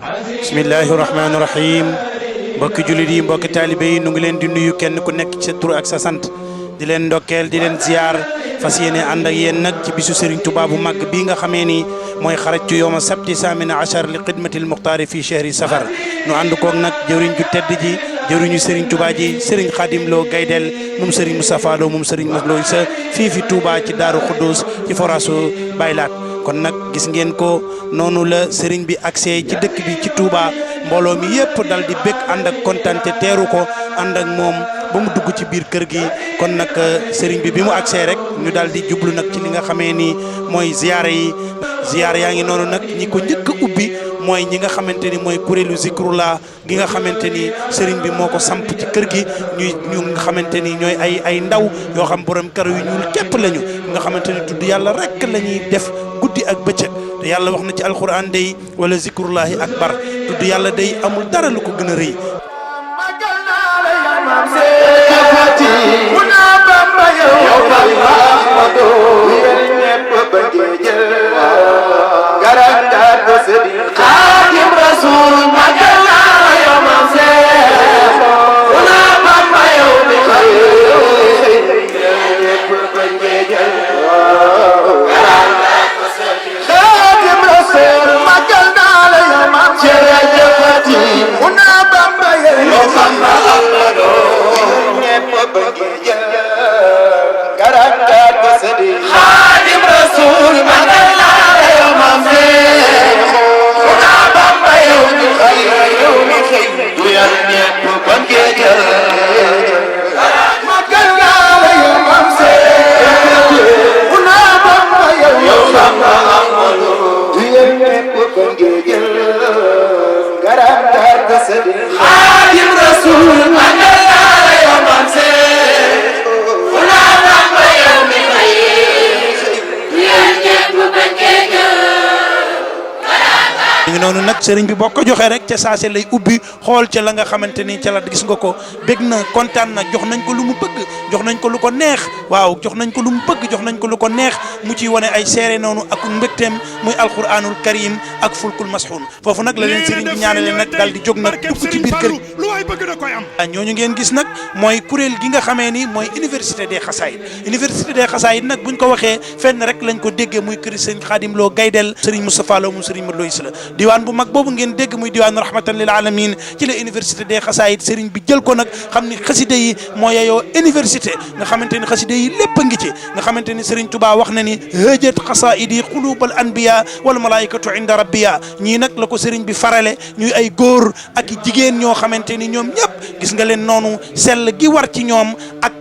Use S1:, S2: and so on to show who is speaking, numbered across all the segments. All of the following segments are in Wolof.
S1: bismillahi rahmaani rahim mbokki jullit yi mbokki taalibe yi nu ngi leen di nuyu kenn ku nekk ci sa tur ak sa sant di leen ndokkeel di leen ziar fas yéene ànd ak yéen nag ci bisu Serigne Touba bu mag bii nga xamee ni mooy xarajtu yowma sabti samina achar li xidmatil muxtaari fii chehri safar nu ànd koog nag jëwriñ ju tedd ji jëwriñu Serigne Touba ji Serigne Khadim Lo Gaydel moom Serigne Moustapha Lo moom Serigne Maslo sa fii fi Touba ci Daaru Xuddus ci foraasu Baylaat kon nag gis ngeen ko noonu la Serigne bi accès ci dëkk bi ci Touba mbooloo mi yëpp dal di bëgg ànd ak kontaan te teeru ko ànd ak moom ba mu dugg ci biir kër gi kon nag Serigne bi mu accès rek ñu daal di jublu nag ci li nga xamee ni mooy ziyaara yi ziyaara yaa ngi noonu nag ñi ko njëkk a ubbi mooy ñi nga xamante ni mooy kuréelu zikrullah gi nga xamante ni Serigne bi moo ko samp ci kër gi ñu nga xamante ni ñooy ay ndaw yoo xam borom kër yu ñuul képp lañu nga xamante ni tudd yàlla rek la ñuy def guddi ak bëccëg te yàlla wax na ci alquran day wala zikrullahi akbar tudd yàlla day amul dara lu ko gën a rëy noonu nag sëriñ bi boo ko joxee rek ca saase lay ubbi xool ca la nga xamante ni ca la gis nga ko bég na kontaan na jox nañ ko lu mu bëgg jox nañ ko lu ko neex waaw jox nañ ko lu mu bëgg jox nañ ko lu ko neex mu ciy wane ay seere noonu ak mbégteem muy alquranul karim ak fulkul masxuun foofu nag la leen sëriñ bi ñaanale nag daal di jóg nag dugg ci biir kër gi ñooñu ngeen gis nag mooy kuréel gi nga xamee ni mooy université des xasaayid université des xasaayid nag buñ ko waxee fenn rek lañ ko déggee muy kër sëriñ Khadim Lo Gaydel sëriñ Moustapha Lo mu sëriñ Modou Lo Isla diwaan bu mag boobu ngeen dégg muy diwaanu rahmatan lil alamin ci la université des xasaayid sëriñ bi jël ko nag xam ni xaside yi moo yeyoo université nga xamante ni xaside yi lépp a ngi ci nga xamante ni sëriñ Touba wax na ni hëjat xasaayid yi xulubal anbiya wal malaikatu inda rabbiya ñii nag la ko sëriñ bi farale ñuy ay góor ak jigéen ñoo xamante ni ñoom ñëpp gis nga leen noonu sell gi war ci ñoom ak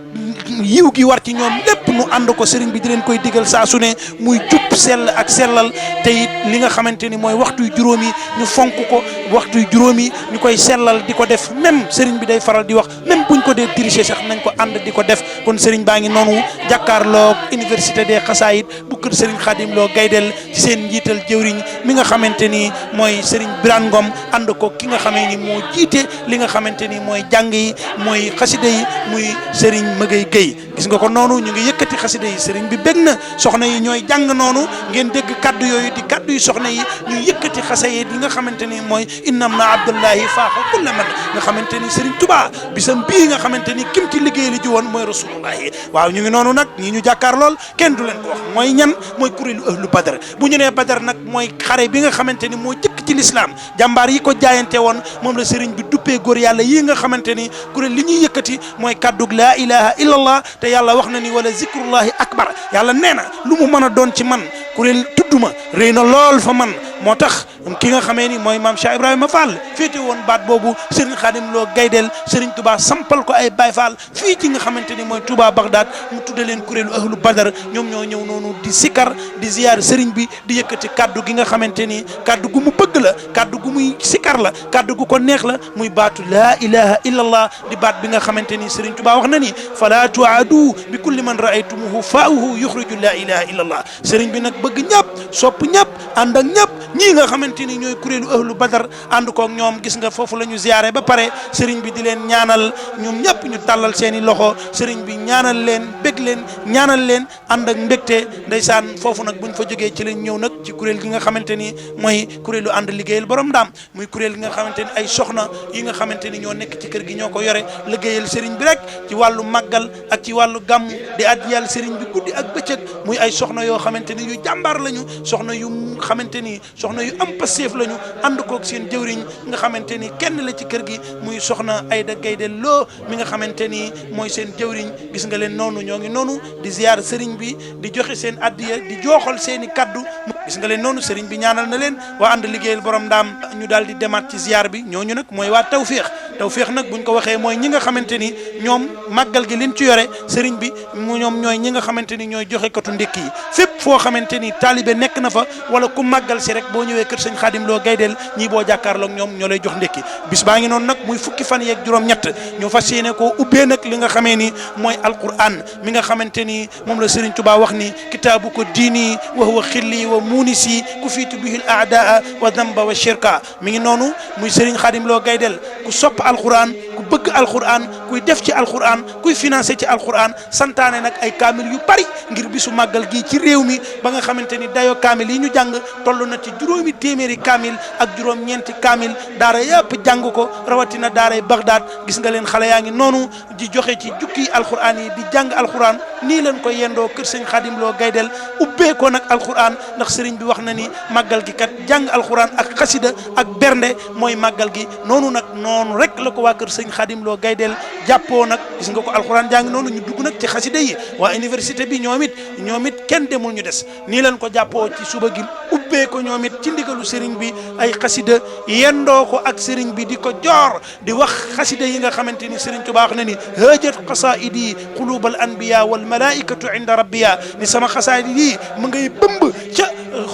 S1: yiw gi war ci ñoom lépp nu ànd ko sëriñ bi di leen koy digal saa su ne muy jub sell ak sellal te it li nga xamante ni mooy waxtuy juróom yi ñu fonk ko waxtuy juróom yi ñu koy sellal di ko def même sëriñ bi day faral di wax même buñ ko dee tricher sax nañ ko ànd di ko def kon sëriñ baa ngi noonu jàkkaarloog université des xasaayid bu kër sëriñ Khadim Lo Gaydel ci seen njiital jëwriñ mi nga xamante ni mooy sëriñ Birane Ngom ànd ko ki nga xamee ni moo jiite li nga xamante ni mooy jàng yi mooy xasida yi muy sëriñ Mëgay Guèye gis nga ko noonu ñu ngi yëkkati xasida yi sëriñ bi bég na soxna yi ñooy jàng noonu ngeen dégg kaddu yooyu di kaddu yi soxna yi ñu yëkkati xasayid yi nga xamante ni mooy innam na abdullahi faaxa kulla man nga xamante ni sëriñ Touba bisam bii nga xamante ni kim ci liggéey li ji woon mooy rasulullahi waaw ñu ngi noonu nag ñi ñu jàkkaar lool kenn du leen ko wax mooy ñan mooy kuréelu ahlu badar bu ñu nee badar nag mooy xare bi nga xamante ni moo jëkk ci l'islam jàmbaar yi ko jaayante woon moom la sëriñ bi duppee góor yàlla yi nga xamante ni kuréel li ñuy yëkkati mooy kaddug laa ilaha illallah te yàlla wax na ni wala zikrullahi akbar yàlla nee na lu mu mën a doon ci man kuréel tudduma rëy na lool fa man moo tax ki nga xamee ni mooy maam Cheikh Ibrahima Fall féete woon baat boobu Serigne Khadim Lo Gaydel Serigne Touba sampal ko ay Baye Fall fii ci nga xamante ni mooy Touba Bagdad mu tudde leen kuréelu ahlu badar ñoom ñoo ñëw noonu di sikar di ziyaar Serigne bi di yëkkati kaddu gi nga xamante ni kaddu gu mu bëgg la kaddu gu muy sikar la kaddu gu ko neex la muy baatu laa ilaha illallah di baat bi nga xamante ni Serigne Touba wax na ni fala tuadu bi kulli man raaytumuhu faawuhu yuxriju laa ilaha illallah Serigne bi nag bëgg ñëpp sopp ñëpp ànd ak ñëpp ñii nga xamante ni ñooy kuréelu ahlu badar ànd koog ñoom gis nga foofu la ñu ziyaare ba pare sëriñ bi di leen ñaanal ñoom ñëpp ñu tàllal seeni loxo sëriñ bi ñaanal leen bég leen ñaanal leen ànd ak mbégte ndeysaan foofu nag buñ fa jógee ci lañ ñëw nag ci kuréel gi nga xamante ni mooy kuréelu ànd liggéeyal borom ndaam muy kuréel gi nga xamante ni ay soxna yi nga xamante ni ñoo nekk ci kër gi ñoo ko yore liggéeyal sëriñ bi rek ci wàllu màggal ak ci wàllu gàmm di addiyal sëriñ bi guddi ak bëccëg muy ay soxna yoo xamante ni yu jàmbaar lañu soxna yu xamante ni soxna yu am passeef lañu ànd koog seen jëwriñ nga xamante ni kenn la ci kër gi muy soxna Ayda Gaydel Lo mi nga xamante ni mooy seen jëwriñ gis nga leen noonu ñoo ngi noonu di ziar sëriñ bi di joxe seen addiya di jooxal seen i kaddu gis nga leen noonu sëriñ bi ñaanal na leen waa ànd liggéeyal borom ndaam ñu daal di demaat ci ziar bi ñooñu nag mooy waa tawféex nag buñ ko waxee mooy ñi nga xamante ni ñoom màggal gi liñ ci yore sëriñ bi ñoom ñooy ñi nga xamante ni ñooy joxe katu ndékki yi fépp foo xamante ni taalibe nekk na fa wala ku màggal si rek boo ñëwee kër sëñ Xaadim Lo Gaydel ñii boo jàkkaarloog ñoom ñoo lay jox ndékki bis baa ngi noonu nag muy fukki fan yeeg juróom-ñett ñu fas yéene koo ubbee nag li nga xamee ni mooy alquran mi nga xamante ni moom la Sëriñ Tuubaa wax ni kitaabu ko diini wa huwa xilli wa muunisi ku fiitu bihil aadaa wa damba wa shirka mi ngi noonu muy Sëriñ Xaadim Lo Gaydel ku sopp alquran ku bëgg alquran kuy def ci alquran kuy financé ci alquran santaane nag ay kaamil yu bari ngir bisu màggal gi ci réew mi ba nga xamante ni dayo kaamil yi ñu jàng toll na ci juróomi téeméeri kaamil ak juróom-ñeenti kaamil daara yëpp jàng ko rawatina daaray Bagdad gis nga leen xale yaa ngi noonu di joxe ci jukki alquran yi di jàng alquran nii leen ko yendoo kër sëñ Xaadim Lo Gaydel ubbee ko nag alquran ndax sëriñ bi wax na ni màggal gi kat jàng alquran ak xasida ak bernde mooy màggal gi noonu nag noonu rek la ko waa kër sëñ Xaadim Lo Gaydel jàppoo nag gis nga ko alquran jàng noonu ñu dugg nag ci xasida yi waa université bi ñoom it kenn demul ñu des nii leen ko jàppoo ci suba gi ubbee ko ñoom it ci ndigalu sëriñ bi ay xasida yendoo ko ak sëriñ bi di ko joor di wax xasida yi nga xamante ni sëriñ Tuubaa wax na ni hajat qasaidi qulubal anbiya wal malaikatu inda rabbiya ni sama xasaayid yi mu ngay bëmb ca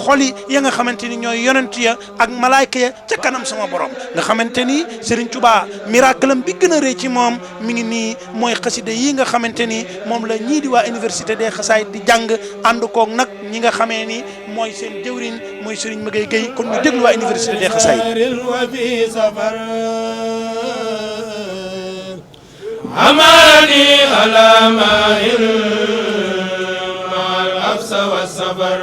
S1: xoli ya nga xamante ni ñooy yonent ya ak malaayka ya ca kanam sama borom nga xamante ni sëriñ Tuubaa miracle am bi gën a rëy ci moom mi ngi nii mooy xasida yi nga xamante ni moom la ñii di waa université des xasaayid di jàng ànd koog nag ñi nga xamee ni mooy seen jëwriñ mooy sëriñ Magay Gueye kon ñu déglu waa université des xasaayid
S2: amani ala ma'il ma'al afsa wa safar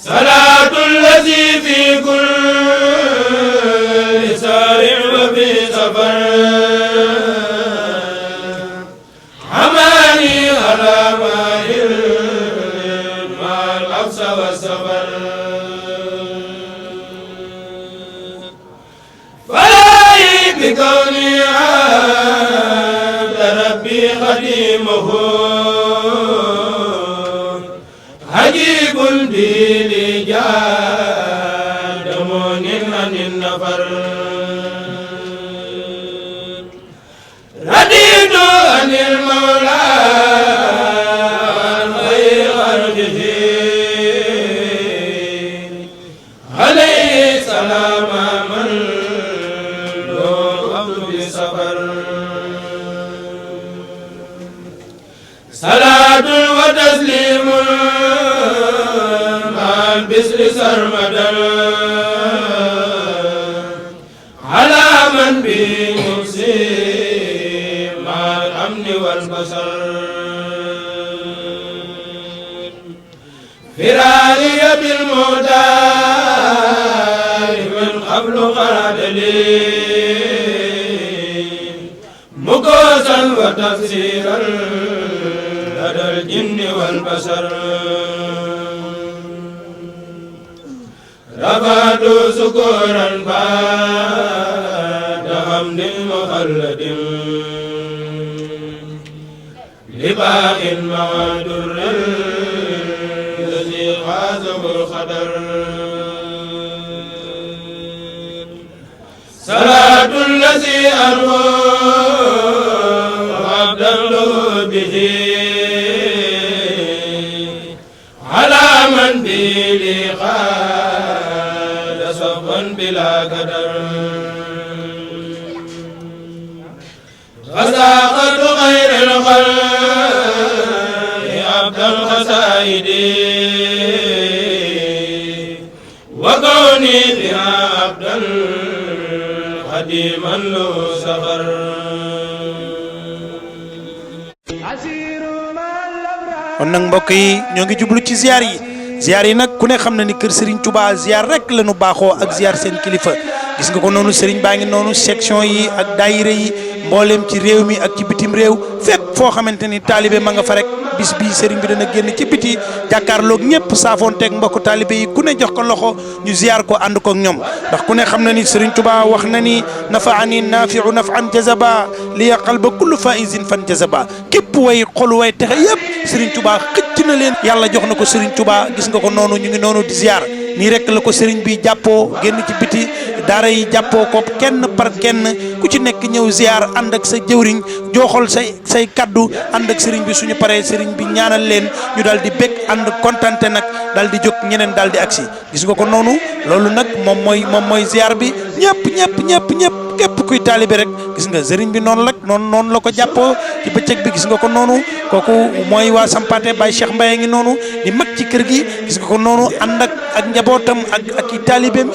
S2: salatu allazi fi kulli sarin wa fi safar amani ala ma'il ma'al afsa wa safar بكوني عبد ربي خديمه عجيب بي لجاد مؤمن عن النفر رديت عن المولى عن غير غربه عليه سلام من صلاة وتسليم مع البسر سرمدا على من به مفسي مع الأمن والبصر فراري بالمدار من قبل قرد لي مكوسا وتفسيرا لدى الجن والبشر رفعت سكورا بعد حمد مخلد لباق مع در الذي غازه الخدر صلاة الذي أروى وعبدا له به على من به لقاد صفا بلا قدر غزاقة غير الخلق وكوني بها عبدا خديما له سخر
S1: kon nag mbokk yi ñoo ngi jublu ci ziar yi nag ku ne xam na ni kër Serigne Touba ziar rek la ñu baaxoo ak ziar seen kilifa gis nga ko noonu Serigne baa ngi noonu section yi ak daayira yi mboolem ci réew mi ak ci bitim réew fépp foo xamante ni taalibe ma nga fa rek bis bii Serigne bi dana génn ci biti jàkkaarloog ñëpp saafoonteeg mbokku taalibe yi ku ne jox ko loxo ñu ziar ko ànd koog ñoom ndax ku ne xam na ni Serigne Touba wax na ni nafaani nafiu nafan jazaba li yaqal ba kullu faizin fan jazaba képp way xol way texe yëpp Serigne Touba xëcc na leen yàlla jox na ko Serigne Touba gis nga ko noonu ñu ngi noonu di ziar nii rek la ko Serigne bi jàppoo génn ci biti daara yi jàppoo ko kenn par kenn ku ci nekk ñëw ziar ànd ak sa jëwriñ jooxol say kaddu ànd ak Serigne bi suñu paree Serigne bi ñaanal leen ñu daal di bég ànd kontante nag daal di jóg ñeneen daal di agsi gis nga ko noonu loolu nag moom mooy ziar bi ñëpp képp kuy taalibe rek gis nga Serigne bi noonu la ko jàppoo ci bëccëg bi gis nga ko noonu kooku mooy waa Sampaate Baye Cheikh Mbaye ngi noonu di mag ci kër gi gis nga ko noonu ànd ak njabootam ak i taalibeem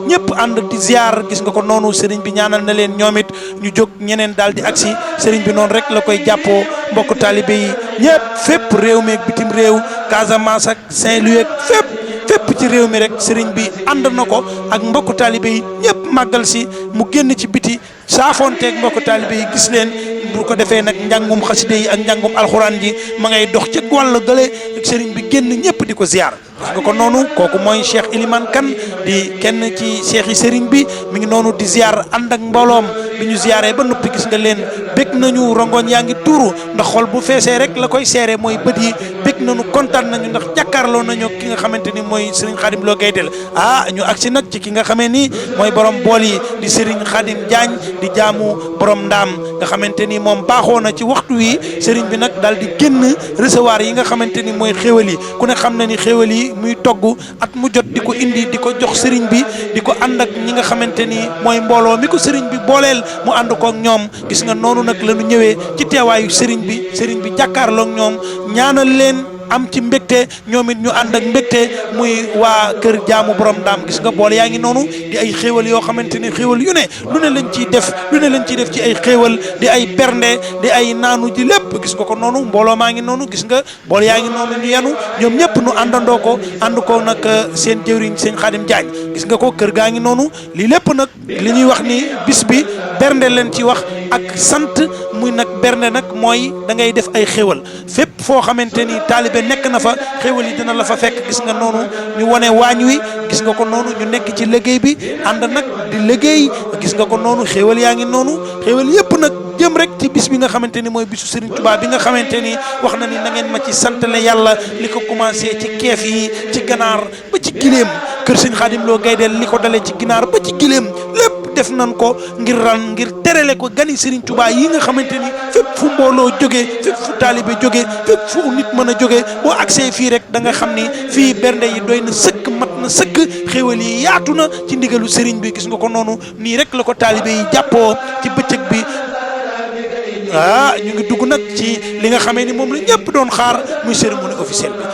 S1: ñëpp ànd di ziar gis nga ko noonu Serigne bi ñaanal na leen ñoom it ñu jóg ñeneen daal di agsi Serigne bi noonu rek la koy jàppoo mbokk taalibe yi ñëpp fépp réew mi ak bitim réew Casamance ak Saint-Louis ak fépp ci réew mi rek Serigne bi ànd na ko ak mbokku taalibe yi ñëpp màggal si mu génn ci biti saafoonteeg mbokku taalibe yi gis leen bu ko defee nag njàngum xaside yi ak njàngum alxuraan ji ma ngay dox ci wàllu gële Serigne bi génn ñëpp di ko ziar gis nga ko noonu kooku mooy Cheikh Elimane Kane di kenn ci cheikh yi Serigne bi mi ngi noonu di ziar ànd ak mbooloom bi ñu ziaree ba noppi gis nga leen bég nañu rongoñ yaa ngi tuuru ndax xol bu feesee rek la koy seere mooy bët yi bég nañu kontaan nañu ndax jàkkaarloo nañu ki nga xamante ni mooy Serigne Khadim Lo Gaydel ñu agsi nag ci ki nga xamee ni mooy borom bool yi di Serigne Khadim Diagne di jaamu borom ndaam nga xamante ni moom baaxoo na ci waxtu wi Serigne bi nag daal di génn recevoir yi nga xamante ni mooy xéwal yi ku ne xam na ni xéwal yi muy togg at mu jot di ko indi di ko jox Serigne bi di ko ànd ak ñi nga xamante ni mooy mbooloo mi ko Serigne bi booleel mu ànd koog ñoom gis nga noonu nag la ñu ñëwee ci teewaayu Serigne bi jàkkaarloog ñoom ñaanal leen am ci mbégte ñoom it ñu ànd ak mbégte muy waa kër jaamu borom daam gis nga boole yaa ngi noonu di ay xéewal yoo xamante ni xéewal yu ne lu ne lañ ciy def ci ay xéewal di ay bernde di ay naanu ji lépp gis nga ko noonu mbooloo maa ngi noonu gis nga boole yaa ngi noonu ñu yenu ñoom ñëpp nu àndandoo ko ànd ko nag seen jëwriñ seen Khadim Diagne gis nga ko kër gaa ngi noonu lii lépp nag li ñuy wax ni bis bi bernde leen ci wax ak sant muy nag bernde nag mooy da ngay def ay xéewal fépp foo xamante ni taalibe nekk na fa xéewal yi dina la fa fekk gis nga noonu ñu wone waañ wi gis nga ko noonu ñu nekk ci liggéey bi ànd nag di liggéey gis nga ko noonu xéewal yaa ngi noonu xéewal yëpp nag jëm rek ci bis bi nga xamante ni mooy bisu Serigne Touba bi nga xamante ni wax na ni na ngeen ma ci santale yàlla li ko commencé ci keef yi ci ganaar ba ci gileem kër Serigne Khadim Lo Gaydel li ko dalee ci ginaar ba ci gileem lépp def nañ ko ngir terale ko gani Serigne Touba yi nga xamante ni fépp fu mbooloo jógee fépp fu taalibe jógee fépp fu nit mën a jógee boo accès fii rek da nga xam ni fii bernde yi doy na sëkk mat na sëkk xéwal yi yaatu na ci ndigalu Serigne bi gis nga ko noonu nii rek la ko taalibe yi jàppoo ci bëccëg bi ñu ngi dugg nag ci li nga xamee ni moom la ñëpp doon xaar muy cérémonie officielle bi